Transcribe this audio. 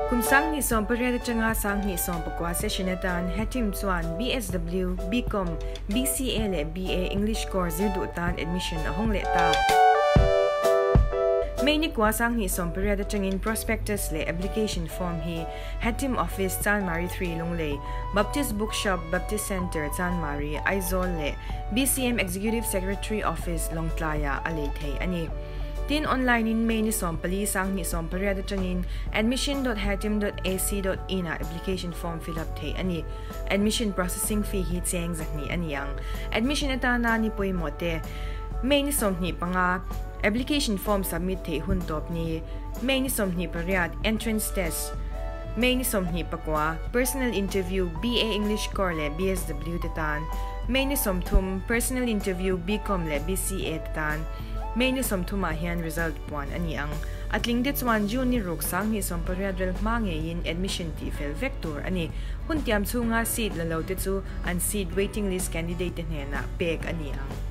Kum 2018 atanga 2019 session atan Hetim chuan BSW, BCom, BCA leh BA English course zir duh tan admission a hawng leh ta. May ni kua 2018 atangin prospectus leh application form hi Hetim Office, Chanmari 3, Lunglei, Baptist Bookshop, Baptist Centre, Chanmari, Aizawl leh BCM Executive Secretary Office, Lawngtlaiah a lei thei a ni. Tin, online in May ni 14, 2018 atangin admission dot hatim dot ac dot in ah application form fill up theih a ni. Admission processing fee hi cheng 200 a ni ang. Admission atana ni pawimawh te, May ni 25, application form submit theih hun tawp ni, May ni 28, entrance test, May ni 29, personal interview BA English Core leh BSW te tan, May ni 30, personal interview BCom leh BCA te tan, May ni 30 ah hian result puan a ni ang. A tling te chuan June ni ruk 2018 rel hma ngeiin admission tih fel vek tur a ni. Hun tiam chhunga seat la lo te chu an seat waiting list candidate te hnenah pek a ni ang.